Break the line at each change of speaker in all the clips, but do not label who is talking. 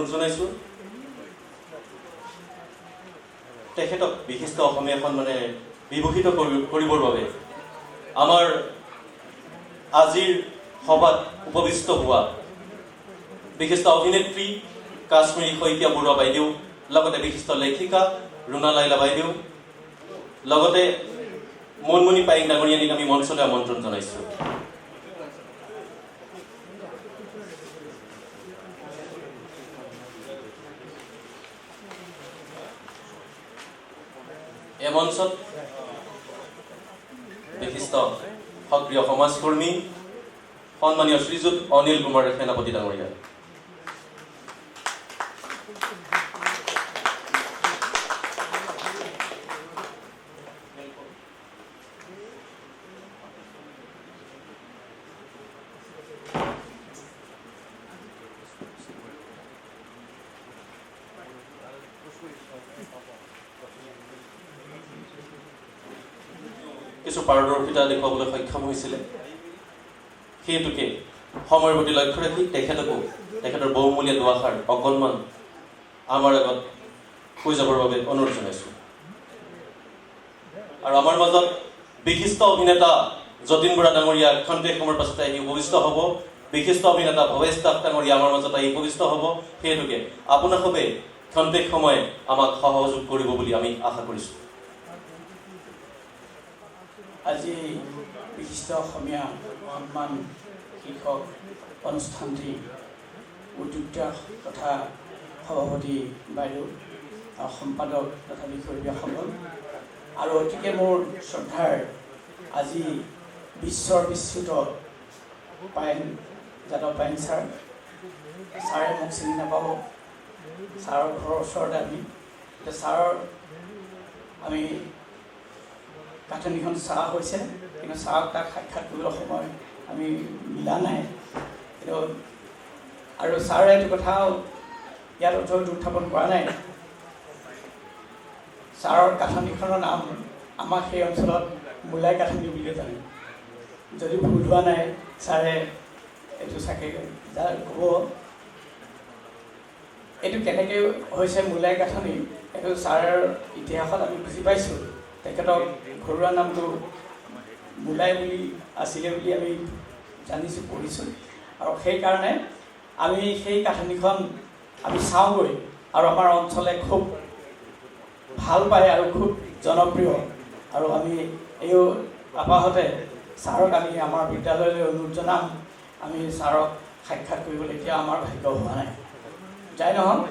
অনুৰোধ জনাইছোঁ। তেখেতক বিশিষ্ট অসমীয়া সন্মানেৰে বিভূষিত কৰিবৰ বাবে আমাৰ আজিৰ সভাত উপবিষ্ট হোৱা বিশিষ্ট অভিনেত্ৰী কাশ্মীৰী শইকীয়া বৰুৱা বাইদেউ, লগতে বিশিষ্ট লেখিকা ৰুণা লাইলা বাইদেউ, লগতে মুনমুনি পায়েং ডাঙৰীয়ানীক আমি মঞ্চলৈ আমন্ত্ৰণ জনাইছোঁ। এই মঞ্চত বিশিষ্ট সক্ৰিয় সমাজকৰ্মী সন্মানীয় শ্ৰীযুত অনিল কুমাৰ সেনাপতি ডাঙৰীয়া। কিছু পাৰদৰ্শিতা দেখুৱাবলৈ সক্ষম হৈছিলে, সেইটোকে সময়ৰ প্ৰতি লক্ষ্য ৰাখি তেখেতকো তেখেতৰ বহুমূলীয়া দুআষাৰ অকণমান আমাৰ আগত কৈ যাবৰ বাবে অনুৰোধ জনাইছোঁ। আৰু আমাৰ মাজত বিশিষ্ট অভিনেতা যতীন বৰা ডাঙৰীয়া ক্ষন্তেক সময়ৰ পাছতে আহি উপবিষ্ট হ'ব। বিশিষ্ট অভিনেতা ভৱেশ দাস ডাঙৰীয়া আমাৰ মাজত আহি উপবিষ্ট হ'ব। সেইটোকে আপোনাক সবে ক্ষন্তেক সময়ে আমাক সহযোগ কৰিব বুলি আমি আশা কৰিছোঁ।
আজি বিশিষ্ট অসমীয়া সন্মান শীৰ্ষক অনুষ্ঠানটি উদ্যোক্তা তথা সভাপতি বাইদেউ আৰু সম্পাদক তথা বিষয়ববীয়াসকল আৰু অতিকে মোৰ শ্ৰদ্ধাৰ আজি বিশ্বৰ বিশ্ৰুত পায়েং যাদৱ পায়েং ছাৰ, ছাৰে মোক চিনি নাপাব, ছাৰৰ ঘৰৰ ওচৰতে আমি এতিয়া ছাৰৰ আমি কাঠনিখন চাহ হৈছে, কিন্তু ছাৰক তাক সাক্ষাৎ কৰিবলৈ সময় আমি মিলা নাই। কিন্তু আৰু ছাৰে এইটো কথাও ইয়াত হয়তো উত্থাপন কৰা নাই। ছাৰৰ কাঠনিখনৰ নাম আমাক সেই অঞ্চলত মূলাই কাঠনি বুলিয়ে জানে। যদি ভুল হোৱা নাই ছাৰে এইটো চাগে যাৰ ক'ব এইটো কেনেকৈ হৈছে মূলাই কাঠনি, এইটো ছাৰৰ ইতিহাসত আমি বুজি পাইছোঁ। তেখেতক ঘৰুৱা নামটো মূলাই বুলি আছিলে বুলি আমি জানিছোঁ, পঢ়িছোঁ। আৰু সেইকাৰণে আমি সেই কাঠনিখন আমি চাওঁগৈ আৰু আমাৰ অঞ্চলে খুব ভাল পায় আৰু খুব জনপ্ৰিয়। আৰু আমি এই আপাহতে ছাৰক আমি আমাৰ বিদ্যালয়লৈ অনুৰোধ জনাম, আমি ছাৰক সাক্ষাৎ কৰিবলৈ এতিয়া আমাৰ ভাগ্য হোৱা নাই। যাই নহওক,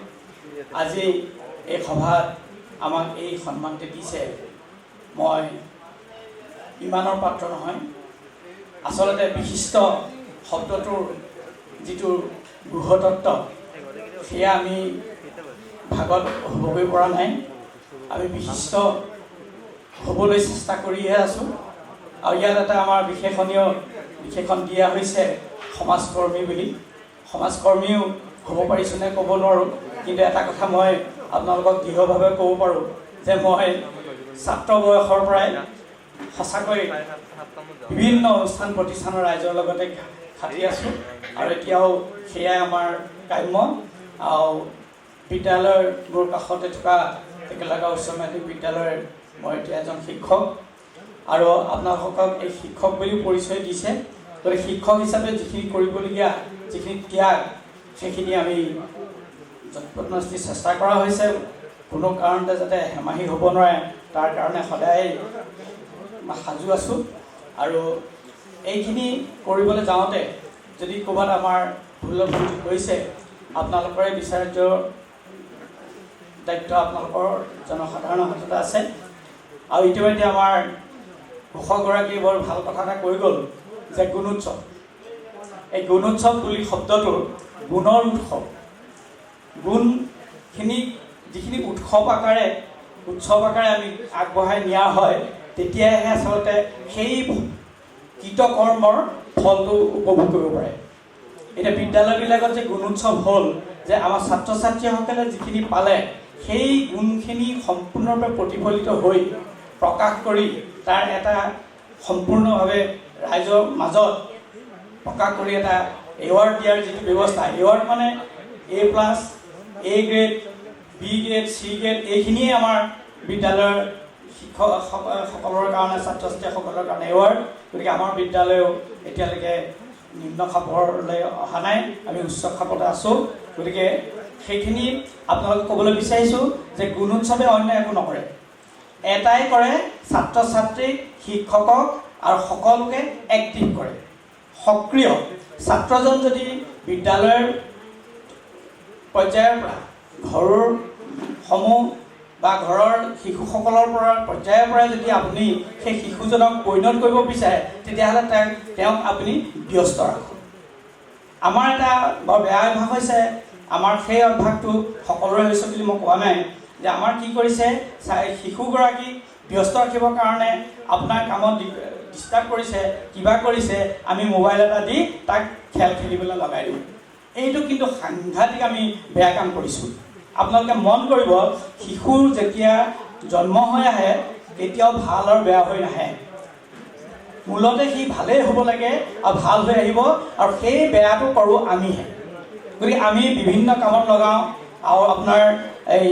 আজি এই সভাত আমাক এই সন্মানটো দিছে, মই ইমানৰ পাত্ৰ নহয়। আচলতে বিশিষ্ট শব্দটোৰ যিটো গৃহতত্ত্ব, সেয়া আমি ভাগত হ'বগৈ পৰা নাই। আমি বিশিষ্ট হ'বলৈ চেষ্টা কৰিহে আছোঁ। আৰু ইয়াত এটা আমাৰ বিশেষণ দিয়া হৈছে সমাজকৰ্মী বুলি। সমাজকৰ্মীও হ'ব পাৰিছোঁনে ক'ব নোৱাৰোঁ, কিন্তু এটা কথা মই আপোনালোকক দৃঢ়ভাৱে ক'ব পাৰোঁ যে মই ছাত্ৰ বয়সৰ পৰাই সঁচাকৈ বিভিন্ন অনুষ্ঠান প্ৰতিষ্ঠানৰ ৰাইজৰ লগতে খাটি আছোঁ আৰু এতিয়াও সেয়াই আমাৰ কাম্য। আৰু বিদ্যালয়ৰ মোৰ কাষতে থকা টেকেলাগাঁও উচ্চ মাধ্যমিক বিদ্যালয়ৰ মই এতিয়া এজন শিক্ষক আৰু আপোনালোকক এই শিক্ষক বুলিও পৰিচয় দিছে। গতিকে শিক্ষক হিচাপে যিখিনি কৰিবলগীয়া যিখিনি ত্যাগ, সেইখিনি আমি যৎপৰোনাস্তি চেষ্টা কৰা হৈছে। কোনো কাৰণতে যাতে হেমাহি হ'ব নোৱাৰে তাৰ কাৰণে সদায় সাজু আছোঁ। আৰু এইখিনি কৰিবলৈ যাওঁতে যদি ক'ৰবাত আমাৰ ভুল ভুল হৈছে, আপোনালোকৰে বিচাৰ্য দায়িত্ব আপোনালোকৰ জনসাধাৰণৰ হাততে আছে। আৰু ইতিমধ্যে আমাৰ ঘোষকগৰাকীয়ে বৰ ভাল কথা এটা কৈ গ'ল যে গুণোৎসৱ, এই গুণোৎসৱ বুলি শব্দটোৰ গুণৰ উৎসৱ, গুণখিনি যিখিনি উৎসৱ আকাৰে আমি আগবঢ়াই নিয়া হয়, তেতিয়াহে আচলতে সেই কৃতকৰ্মৰ ফলটো উপভোগ কৰিব পাৰে। এতিয়া বিদ্যালয়বিলাকত যে গুণোৎসৱ হ'ল, যে আমাৰ ছাত্ৰ ছাত্ৰীসকলে যিখিনি পালে সেই গুণখিনি সম্পূৰ্ণৰূপে প্ৰতিফলিত হৈ প্ৰকাশ কৰি তাৰ এটা সম্পূৰ্ণভাৱে ৰাইজৰ মাজত প্ৰকাশ কৰি এটা এৱাৰ্ড দিয়াৰ যিটো ব্যৱস্থা, এৱাৰ্ড মানে A plus A grade, B grade, C grade এইখিনিয়ে আমাৰ বিদ্যালয়ৰ শিক্ষকসকলৰ কাৰণে, ছাত্ৰ ছাত্ৰীসকলৰ কাৰণে এৱাৰ্ড। গতিকে আমাৰ বিদ্যালয়েও এতিয়ালৈকে নিম্ন খাপলৈ অহা নাই, আমি উচ্চ খাপতে আছোঁ। গতিকে সেইখিনি আপোনালোকক ক'বলৈ বিচাৰিছোঁ যে গুণোৎসৱে অন্য একো নকৰে, এটাই কৰে, ছাত্ৰ ছাত্ৰী, শিক্ষকক আৰু সকলোকে এক্টিভ কৰে, সক্ৰিয়। ছাত্ৰজন যদি বিদ্যালয়ৰ পৰ্যায়ৰ পৰা ঘৰৰ সমূহ বা ঘৰৰ শিশুসকলৰ পৰা পৰ্যায়ৰ পৰাই যদি আপুনি সেই শিশুজনক পৰিণত কৰিব বিচাৰে, তেতিয়াহ'লে তেওঁক আপুনি ব্যস্ত ৰাখক। আমাৰ এটা বৰ বেয়া অভ্যাস হৈছে, আমাৰ সেই অভ্যাসটো সকলোৰে হৈছে বুলি মই কোৱা নাই, যে আমাৰ কি কৰিছে, শিশুগৰাকীক ব্যস্ত ৰাখিবৰ কাৰণে আপোনাৰ কামত ডিষ্টাৰ্ব কৰিছে, কিবা কৰিছে, আমি মোবাইল এটা দি তাক খেল খেলিবলৈ লগাই দিওঁ। এইটো কিন্তু সাংঘাতিক আমি বেয়া কাম কৰিছোঁ। আপোনালোকে মন কৰিব, শিশুৰ যেতিয়া জন্ম হৈ আহে কেতিয়াও ভাল আৰু বেয়া হৈ নাহে, মূলতে সি ভালেই হ'ব লাগে আৰু ভাল হৈ আহিব, আৰু সেই বেয়াটো কৰোঁ আমিহে। গতিকে আমি বিভিন্ন কামত লগাওঁ আৰু আপোনাৰ এই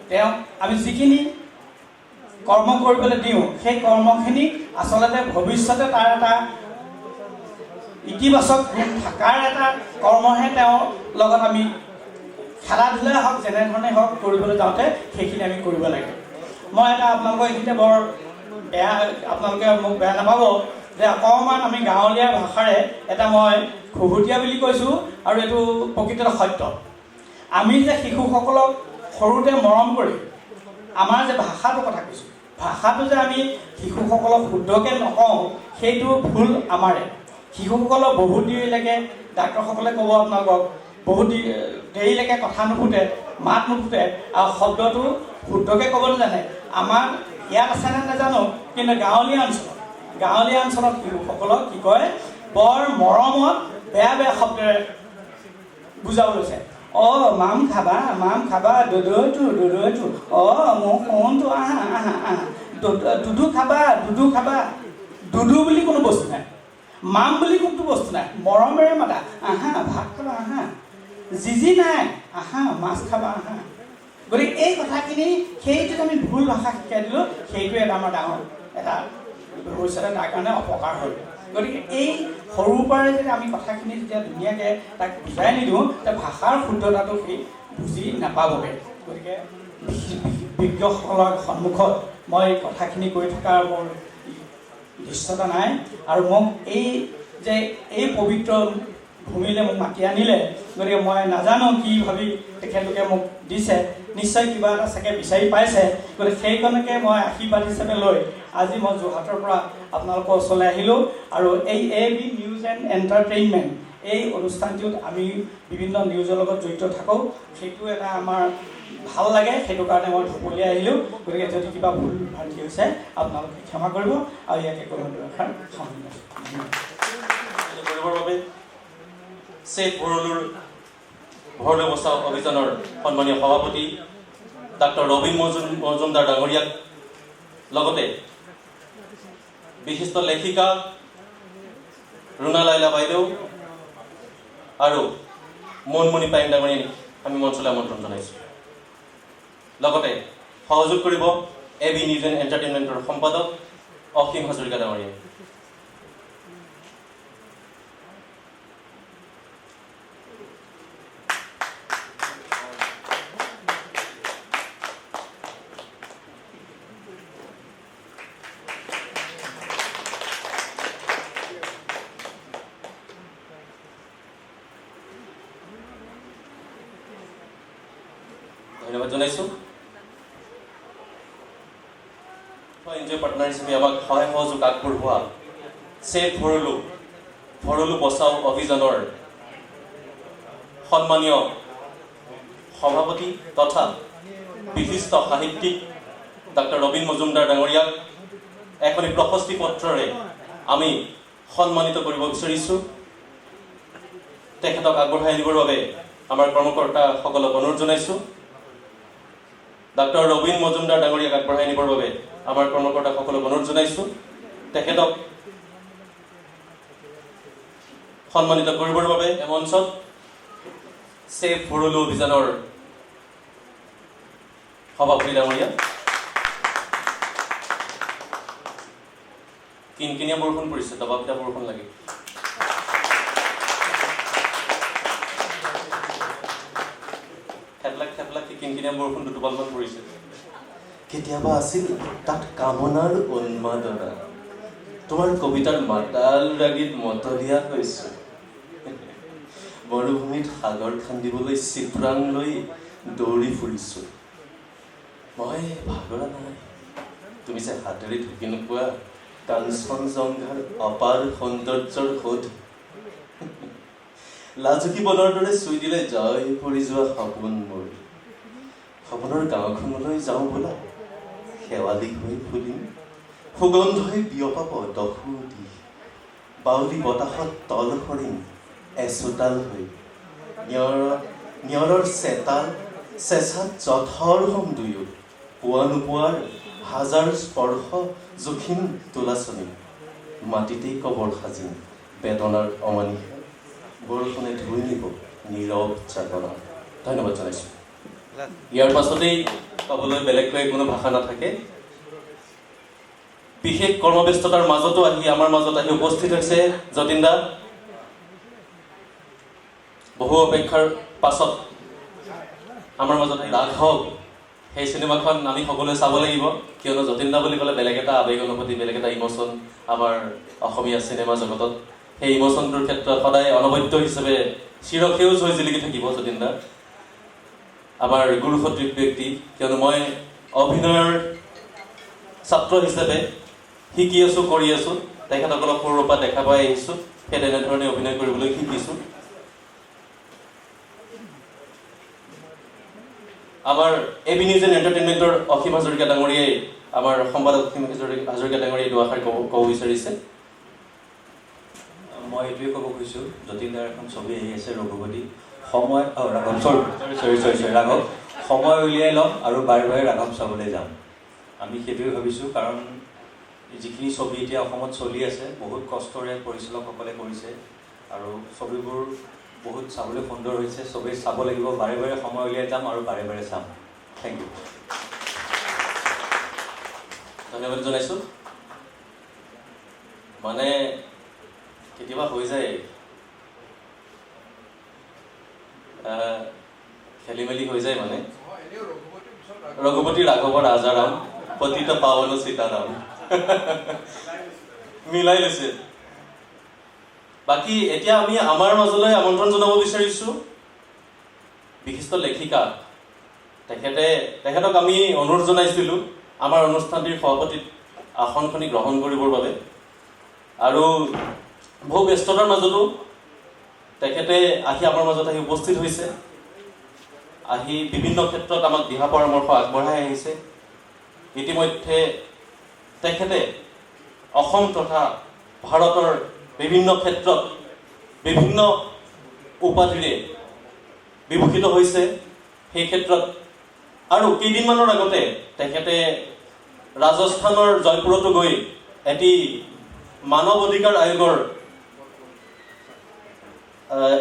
তেওঁক আমি যিখিনি কৰ্ম কৰিবলৈ দিওঁ, সেই কৰ্মখিনি আচলতে ভৱিষ্যতে তাৰ এটা ইতিবাচক গুণ থকাৰ এটা কৰ্মহে তেওঁৰ লগত আমি খেলা ধূলাই হওক, যেনেধৰণে হওক কৰিবলৈ যাওঁতে সেইখিনি আমি কৰিব লাগে। মই এটা আপোনালোকৰ এইখিনিতে বৰ বেয়া, আপোনালোকে মোক বেয়া নাপাব, যে অকণমান আমি গাঁৱলীয়া ভাষাৰে এটা মই খুহুতীয়া বুলি কৈছোঁ, আৰু এইটো প্ৰকৃততে সত্য। আমি যে শিশুসকলক সৰুতে মৰম কৰি আমাৰ যে ভাষাটোৰ কথা কৈছোঁ, ভাষাটো যে আমি শিশুসকলক শুদ্ধকৈ নকওঁ, সেইটো ভুল আমাৰে। শিশুসকলক বহুত দেৰিলৈকে, ডাক্তৰসকলে ক'ব আপোনালোকক, বহুত দেৰিলৈকে কথা নুফুটে, মাত নুফুটে, আৰু শব্দটো শুদ্ধকৈ ক'ব নাজানে। আমাৰ ইয়াত আছেনে নাজানো, কিন্তু গাঁৱলীয়া অঞ্চলত শিশুসকলক কি কয়, বৰ মৰমত বেয়া বেয়া শব্দেৰে বুজাব লৈছে। অ' মাম খাবা, মাম খাবা, দদৈটো দদৈটো, অ' মোক কোনটো, আহা আহা আহা, দুধু খাবা, দুধু খাবা। দুধু বুলি কোনো বস্তু নাই, মাম বুলি কোনটো বস্তু নাই। মৰমেৰে মাতা, আহা ভাত খাবা, আহা, জিজি নাই, আহা মাছ খাবা, আহা। গতিকে এই কথাখিনি সেইটোত আমি ভুল ভাষা শিকাই দিলোঁ, সেইটোৱে এটা আমাৰ ডাঙৰ এটা ভৱিষ্যতে তাৰ কাৰণে অপকাৰ হ'ল। গতিকে এই সৰুৰ পৰাই যদি আমি কথাখিনি যেতিয়া ধুনীয়াকৈ তাক বুজাই নিদিওঁ, তেতিয়া ভাষাৰ শুদ্ধতাটো সি বুজি নাপাবগৈ। গতিকে বিজ্ঞসকলৰ সন্মুখত মই এই কথাখিনি কৈ থকাৰ মোৰ দৃশ্যতা নাই, আৰু মোক এই যে এই পবিত্ৰ ভূমিলৈ মোক মাতি আনিলে, গতিকে মই নাজানো কি ভাবি তেখেতলোকে মোক দিছে, নিশ্চয় কিবা এটা চাগে বিচাৰি পাইছে। গতিকে সেইখনকে মই আশীৰ্বাদ হিচাপে লৈ আজি মই যোৰহাটৰ পৰা আপোনালোকৰ ওচৰলৈ আহিলোঁ। আৰু এই A B news and entertainment এই অনুষ্ঠানটোত আমি বিভিন্ন নিউজৰ লগত জড়িত থাকোঁ, সেইটো এটা আমাৰ ভাল লাগে, সেইটো কাৰণে মই ঢপলিয়াই আহিলোঁ। গতিকে যদি কিবা ভুল ভ্ৰান্তি হৈছে আপোনালোকে ক্ষমা কৰিব, আৰু ইয়াকে কৈ ৰখাৰ সামৰণি
কৰিবৰ বাবে ছেভ ভৰলুৰ ভৰলু বচাও অভিযানৰ সন্মানীয় সভাপতি ডাক্তৰ ৰবীন মজুমদাৰ ডাঙৰীয়াক, লগতে বিশিষ্ট লেখিকা ৰুণা লাইলা বাইদেউ আৰু মনমণি পায়েং ডাঙৰীয়াক আমি মঞ্চলৈ আমন্ত্ৰণ জনাইছোঁ। লগতে সহযোগ কৰিব এ বি নিউজ এণ্ড এণ্টাৰটেইনমেণ্টৰ সম্পাদক অসীম হাজৰিকা ডাঙৰীয়াই। ধন্যবাদ জনাইছোঁ। এন জি অ' পাৰ্টনাৰ হিচাপে আমাক সহায় সহযোগ আগবঢ়োৱা ছেভ ভৰলু, ভৰলু বচাও অভিযানৰ সন্মানীয় সভাপতি তথা বিশিষ্ট সাহিত্যিক ডাক্তৰ ৰবীন মজুমদাৰ ডাঙৰীয়াক এখনি প্ৰশস্তি পত্ৰৰে আমি সন্মানিত কৰিব বিচাৰিছোঁ। তেখেতক আগবঢ়াই আনিবৰ বাবে আমাৰ কৰ্মকৰ্তাসকলক অনুৰোধ জনাইছোঁ। ডাক্তৰ ৰবীন মজুমদাৰ ডাঙৰীয়াক আগবঢ়াই আনিবৰ বাবে আমাৰ কৰ্মকৰ্তাসকলক অনুৰোধ জনাইছোঁ। তেখেতক সন্মানিত কৰিবৰ বাবে মঞ্চত ছেভ ভৰলু অভিযানৰ সভাপতি ডাঙৰীয়া। কিনকিনীয়া বৰষুণ পৰিছে, দবাপিটা বৰষুণ লাগে। থেপলাক থেপলাক কিনকিনীয়া বৰষুণ দুটোপালমান পৰিছে। কেতিয়াবা আছিল তাত কামনাৰ উন্মাদনা, তোমাৰ কবিতাৰ মাতাল ৰাগীত মতলীয়া হৈছো। মৰুভূমিত সাগৰ খান্দিবলৈ চিত্ৰাং লৈ দৌৰি ফুৰিছো। মই ভাগৰা নাই, তুমি যে হাতেৰে ঢুকি নোপোৱা কাঞ্চনজংঘাৰ অপাৰ সৌন্দৰ্যৰ সোধ। লাজুকী বনৰ দৰে চুই দিলে জয় পৰি যোৱা সপোন মোৰ। সপোনৰ গাঁওখনলৈ যাওঁ বোলা, শেৱালি হৈ ফুলিম, সুগন্ধই বিয়পাব দহো দিশ। বাউলি বতাহত তল সৰিম এচোতাল হৈ, নিয়ৰৰ চেতাল চেঁচাত জঠৰ হ'ম দুয়ো। পোৱা নোপোৱাৰ হাজাৰ স্পৰ্শ জুখিম তোলাচনী, মাটিতেই কবৰ সাজিম বেদনাৰ অমানিশা। বৰষুণে ধুই নিব নীৰৱ যাতনা। ধন্যবাদ জনাইছোঁ। ইয়াৰ পাছতেই ক'বলৈ বেলেগকৈ কোনো ভাষা নাথাকে। বিশেষ কৰ্মব্যস্ততাৰ মাজতো আহি আমাৰ মাজত আহি উপস্থিত হৈছে যতীন দা। বহু অপেক্ষাৰ পাছত আমাৰ মাজত আহি ৰাঘৱ, সেই চিনেমাখন আমি সকলোৱে চাব লাগিব, কিয়নো যতীন দা বুলি ক'লে বেলেগ এটা আৱেগ অনুভূতি, বেলেগ এটা ইম'চন আমাৰ অসমীয়া চিনেমা জগতত। সেই ইম'চনটোৰ ক্ষেত্ৰত সদায় অনবদ্য হিচাপে চিৰসেউজ হৈ জিলিকি থাকিব যতীন দা, আমাৰ গুৰুসদৃশ ব্যক্তি। কিয়নো মই অভিনয়ৰ ছাত্ৰ হিচাপে শিকি আছোঁ, কৰি আছোঁ, তেখেতসকলক সৰুৰ পৰা দেখা পাই আহিছোঁ, সেই তেনেধৰণে অভিনয় কৰিবলৈ শিকিছোঁ। আমাৰ এ বি নিউজ এণ্ড এণ্টাৰটেইনমেণ্টৰ অসীম হাজৰিকা ডাঙৰীয়াই, আমাৰ সম্পাদক অসীম হাজৰিকা ডাঙৰীয়াই দুআষাৰ ক'ব বিচাৰিছে।
মই এইটোৱে ক'ব খুজিছোঁ, যতীন দাৰ এখন ছবি আহি আছে ৰঘুপতি, সময় ৰাঘৱ, চৰি চৰি চৰি চৰি ৰাঘৱ, সময় উলিয়াই ল'ম আৰু বাৰে বাৰে ৰাঘৱ চাবলৈ যাম, আমি সেইটোৱে ভাবিছোঁ। কাৰণ যিখিনি ছবি এতিয়া অসমত চলি আছে বহুত কষ্টৰে পৰিচালকসকলে কৰিছে আৰু ছবিবোৰ বহুত চাবলৈ সুন্দৰ হৈছে, চবেই চাব লাগিব, বাৰে বাৰে সময় উলিয়াই যাম আৰু বাৰে বাৰে চাম। Thank you,
ধন্যবাদ জনাইছোঁ। মানে কেতিয়াবা হৈ যায় খেলি মেলি হৈ যায়, মানে ৰঘুপতি ৰাঘৱ ৰাজাৰাম পতিত পাৱন সীতাৰাম মিলাই লৈছে। বাকী এতিয়া আমি আমাৰ মাজলৈ আমন্ত্ৰণ জনাব বিচাৰিছোঁ বিশিষ্ট লেখিকা, তেখেতক আমি অনুৰোধ জনাইছিলোঁ আমাৰ অনুষ্ঠানটিৰ সভাপতিত আসনখনি গ্ৰহণ কৰিবৰ বাবে, আৰু বহু ব্যস্ততাৰ মাজতো তেখেতে আহি আমাৰ মাজত আহি উপস্থিত হৈছে, আহি বিভিন্ন ক্ষেত্ৰত আমাক দিহা পৰামৰ্শ আগবঢ়াই আহিছে। ইতিমধ্যে তেখেতে অসম তথা ভাৰতৰ বিভিন্ন ক্ষেত্ৰত বিভিন্ন উপাধিৰে বিভূষিত হৈছে সেই ক্ষেত্ৰত। আৰু কেইদিনমানৰ আগতে তেখেতে ৰাজস্থানৰ জয়পুৰতো গৈ এটি মানৱ অধিকাৰ আয়োগৰ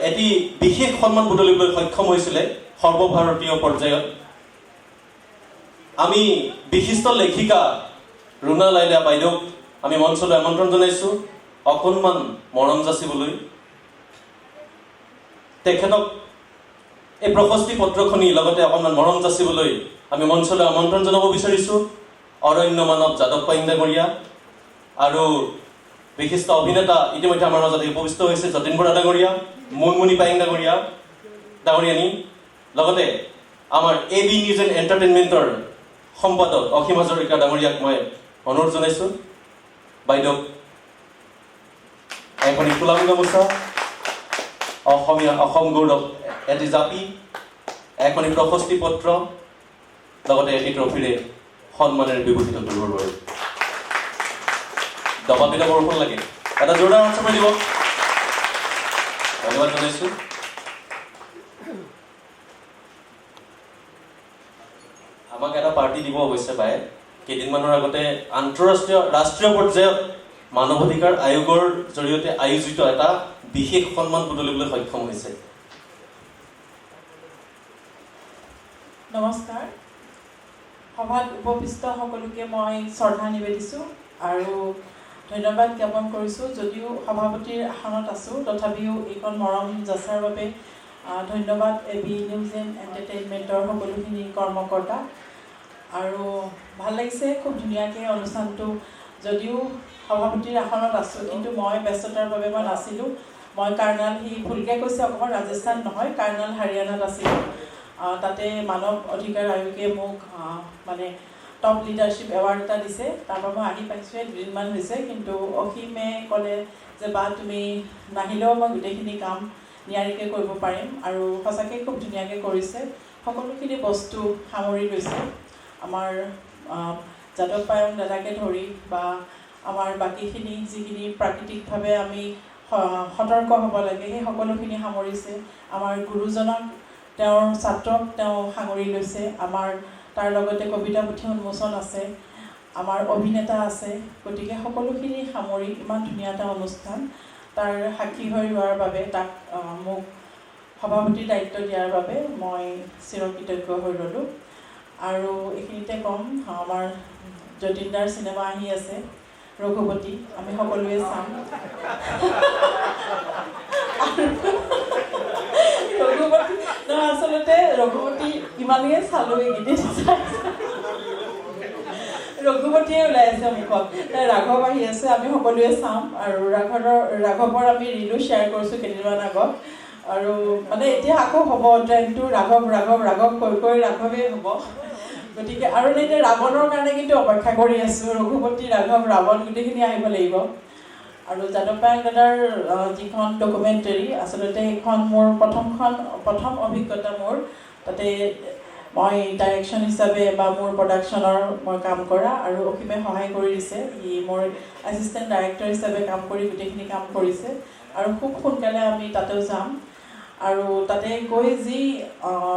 এটি বিশেষ সন্মান বুটলিবলৈ সক্ষম হৈছিলে সৰ্বভাৰতীয় পৰ্যায়ত। আমি বিশিষ্ট লেখিকা ৰুণা লাইলা বাইদেউক আমি মঞ্চলৈ আমন্ত্ৰণ জনাইছোঁ অকণমান মৰম যাচিবলৈ। তেখেতক এই প্ৰশস্তি পত্ৰখনি লগতে অকণমান মৰম যাচিবলৈ আমি মঞ্চলৈ আমন্ত্ৰণ জনাব বিচাৰিছোঁ অৰণ্য মানৱ যাদৱ পায়েং ডাঙৰীয়া আৰু বিশিষ্ট অভিনেতা ইতিমধ্যে আমাৰ মাজত উপবিষ্ট হৈছে যতীন বৰা ডাঙৰীয়া, মুনমুনি পায়েং ডাঙৰীয়ানী, লগতে আমাৰ এ বি নিউজ এণ্ড এণ্টাৰটেইনমেণ্টৰ সম্পাদক অসীম হাজৰিকা ডাঙৰীয়াক মই অনুৰোধ জনাইছোঁ। বাইদেউক এখনি ফুলাম গামোচা, অসমীয়া অসম গৌৰৱ এটি জাপি, এখনি প্ৰশস্তি পত্ৰ, লগতে এটি ট্ৰফিৰে সন্মানেৰে বিভূষিত কৰিবৰ বাবে। দবা পিটা বৰষুণ লাগে, এটা জোৰদাৰ হাত চাপৰি দিব। ধন্যবাদ জনাইছোঁ। আমাক এটা পাৰ্টি দিব অৱশ্যে বায়ে। কেইদিনমানৰ আগতে আন্তঃৰাষ্ট্ৰীয় ৰাষ্ট্ৰীয় পৰ্যায়ত মানৱ অধিকাৰ আয়োগৰ জৰিয়তে আয়োজিত এটা বিশেষ সন্মান বুটলিবলৈ সক্ষম হৈছে।
নমস্কাৰ, সভাত উপবিষ্ট সকলোকে মই শ্ৰদ্ধা নিবেদিছোঁ আৰু ধন্যবাদ জ্ঞাপন কৰিছোঁ। যদিও সভাপতিৰ আসনত আছোঁ, তথাপিও এইখন মৰম যাচাৰ বাবে ধন্যবাদ এ বি নিউজ এণ্ড এণ্টাৰটেইনমেণ্টৰ সকলোখিনি কৰ্মকৰ্তা। আৰু ভাল লাগিছে খুব ধুনীয়াকৈ অনুষ্ঠানটো। যদিও সভাপতিৰ আসনত আছোঁ, কিন্তু মই ব্যস্ততাৰ বাবে মই নাছিলোঁ। মই কাৰ্ণাল, সি ভুলকৈ কৈছে অকণমান, ৰাজস্থান নহয়, কাৰ্ণাল হাৰিয়ানাত আছিলোঁ। তাতে মানৱ অধিকাৰ আয়োগে মোক মানে টপ লিডাৰশ্বিপ এৱাৰ্ড এটা দিছে। তাৰপৰা মই আহি পাইছোঁহে, দুদিনমান হৈছে। কিন্তু অসীমে ক'লে যে বা তুমি নাহিলেও মই গোটেইখিনি কাম নিয়াৰিকৈ কৰিব পাৰিম, আৰু সঁচাকৈ খুব ধুনীয়াকৈ কৰিছে। সকলোখিনি বস্তু সামৰি লৈছে। আমাৰ যাদৱ পায়ং দাদাকে ধৰি বা আমাৰ বাকীখিনি যিখিনি প্ৰাকৃতিকভাৱে আমি সতৰ্ক হ'ব লাগে, সেই সকলোখিনি সামৰিছে। আমাৰ গুৰুজনক, তেওঁৰ ছাত্ৰক তেওঁ সাঙুৰি লৈছে। আমাৰ তাৰ লগতে কবিতা পুথি উন্মোচন আছে, আমাৰ অভিনেতা আছে। গতিকে সকলোখিনি সামৰি ইমান ধুনীয়া এটা অনুষ্ঠান, তাৰ সাক্ষী হৈ ৰোৱাৰ বাবে, তাক মোক সভাপতিৰ দায়িত্ব দিয়াৰ বাবে মই চিৰকৃতজ্ঞ হৈ ৰ'লোঁ। আৰু এইখিনিতে ক'ম, আমাৰ যতীন দাৰ চিনেমা আহি আছে ৰঘুপতি, আমি সকলোৱে চাম। ৰঘুপতি নহয়, আচলতে ৰঘুপতি ইমানেই চালোঁ এইকেইদিন, ৰঘুপতিয়ে ওলাই আছে মুখত। ৰাঘৱ আহি আছে, আমি সকলোৱে চাম। আৰু ৰাঘৱৰ আমি ৰিলো শ্বেয়াৰ কৰিছোঁ কেইদিনমান আগত। আৰু মানে এতিয়া আকৌ হ'ব ট্ৰেণ্ডটো ৰাঘৱ ৰাঘৱ ৰাঘৱ কৈ কৈ ৰাঘৱেই হ'ব। গতিকে আৰু এতিয়া ৰাৱণৰ কাৰণে কিন্তু অপেক্ষা কৰি আছোঁ। ৰঘুপতি, ৰাঘৱ, ৰাৱণ গোটেইখিনি আহিব লাগিব। আৰু যাদৱ পায়ং দাদাৰ যিখন ডকুমেণ্টেৰী, আচলতে সেইখন মোৰ প্ৰথম অভিজ্ঞতা মোৰ। তাতে মই ডাইৰেকশ্যন হিচাপে বা মোৰ প্ৰডাকশ্যনৰ মই কাম কৰা, আৰু অসীমে সহায় কৰি দিছে। সি মোৰ এছিষ্টেণ্ট ডাইৰেক্টৰ হিচাপে কাম কৰি গোটেইখিনি কাম কৰিছে। আৰু খুব সোনকালে আমি তাতেও যাম। আৰু তাতে গৈ যি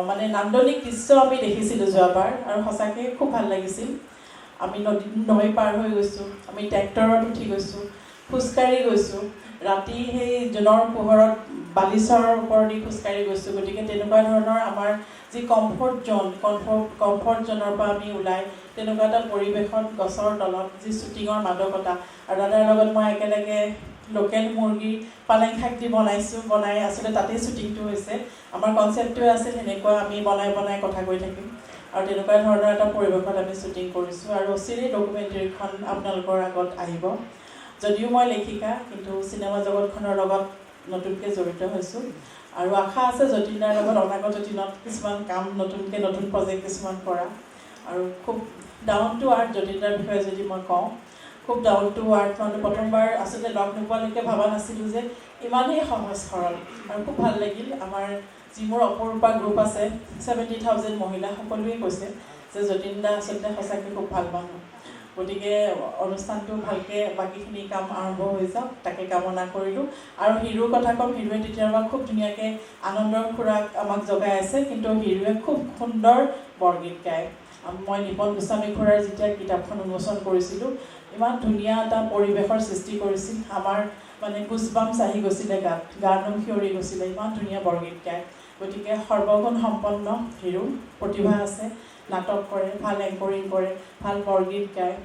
মানে নান্দনিক দৃশ্য আমি দেখিছিলোঁ যোৱাবাৰ, আৰু সঁচাকৈ খুব ভাল লাগিছিল। আমি নৈ পাৰ হৈ গৈছোঁ, আমি ট্ৰেক্টৰত উঠি গৈছোঁ, খোজকাঢ়ি গৈছোঁ, ৰাতি সেই জোনৰ পোহৰত বালিচৰৰ ওপৰেদি খোজকাঢ়ি গৈছোঁ। গতিকে তেনেকুৱা ধৰণৰ আমাৰ যি কমফৰ্ট জ'ন, কমফৰ্ট জ'নৰ পৰা আমি ওলাই তেনেকুৱা এটা পৰিৱেশত গছৰ তলত যি শ্বুটিঙৰ মাদকতা, আৰু দাদাৰ লগত মই একেলগে লোকেল মুৰ্গী পালেং শাক দি বনাইছোঁ, বনাই আচলতে তাতেই শ্বুটিংটো হৈছে। আমাৰ কনচেপ্টটোৱে আছিল সেনেকুৱা, আমি বনাই বনাই কথা কৈ থাকিম, আৰু তেনেকুৱা ধৰণৰ এটা পৰিৱেশত আমি শ্বুটিং কৰিছোঁ। আৰু অচিৰেই ডকুমেণ্টেৰীখন আপোনালোকৰ আগত আহিব। যদিও মই লেখিকা, কিন্তু চিনেমা জগতখনৰ লগত নতুনকৈ জড়িত হৈছোঁ, আৰু আশা আছে যতীন দাৰ লগত অনাগত দিনত কিছুমান কাম, নতুনকৈ নতুন প্ৰজেক্ট কিছুমান কৰা। আৰু খুব ডাউন টু আৰ্থ যতীন দাৰ বিষয়ে যদি মই কওঁ, খুব ডাউন টু আৰ্থ মানুহ। প্ৰথমবাৰ আচলতে লগ নোপোৱালৈকে ভবা নাছিলোঁ যে ইমানেই সহজ সৰল, আৰু খুব ভাল লাগিল। আমাৰ যি মোৰ অপৰূপা গ্ৰুপ আছে 70,000 মহিলা, সকলোৱে কৈছে যে যতীন দা আচলতে সঁচাকৈ খুব ভাল মানুহ। গতিকে অনুষ্ঠানটো ভালকৈ বাকীখিনি কাম আৰম্ভ হৈ যাওক, তাকে কামনা কৰিলোঁ। আৰু হিৰুৰ কথা ক'ম, হিৰুৱে তেতিয়াৰ পৰা খুব ধুনীয়াকৈ আনন্দৰ খোৰাক আমাক জগাই আছে। কিন্তু হিৰুৱে খুব সুন্দৰ বৰগীত গায়। মই নিপন গোস্বামী খুৰাৰ যেতিয়া কিতাপখন উন্মোচন কৰিছিলোঁ, ইমান ধুনীয়া এটা পৰিৱেশৰ সৃষ্টি কৰিছিল। আমাৰ মানে গুজবামছ আহি গৈছিলে গাত, গা নোম শিয়ৰি গৈছিলে, ইমান ধুনীয়া বৰগীত গায়। গতিকে সৰ্বগুণ সম্পন্ন হিৰু, প্ৰতিভা আছে, নাটক কৰে, ভাল এংকৰিং কৰে, ভাল বৰগীত গায়,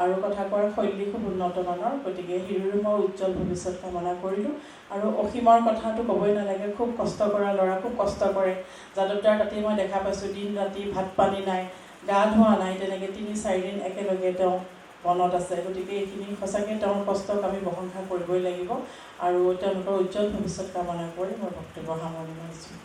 আৰু কথা কোৱাৰ শৈলী খুব উন্নত মানৰ। গতিকে হিৰুৰ মই উজ্জ্বল ভৱিষ্যত কামনা কৰিলোঁ। আৰু অসীমৰ কথাটো ক'বই নালাগে, খুব কষ্ট কৰা ল'ৰা, খুব কষ্ট কৰে। যাদৱ দাৰ তাতেই মই দেখা পাইছোঁ, দিন ৰাতি ভাত পানী নাই, গা ধোৱা নাই, তেনেকৈ 3-4 দিন একেলগে তেওঁ বনত আছে। গতিকে এইখিনি সঁচাকৈ তেওঁৰ কষ্টক আমি প্ৰশংসা কৰিবই লাগিব, আৰু তেওঁলোকৰ উজ্জ্বল ভৱিষ্যত কামনা কৰি মই বক্তব্য সামৰণি মাৰিছোঁ।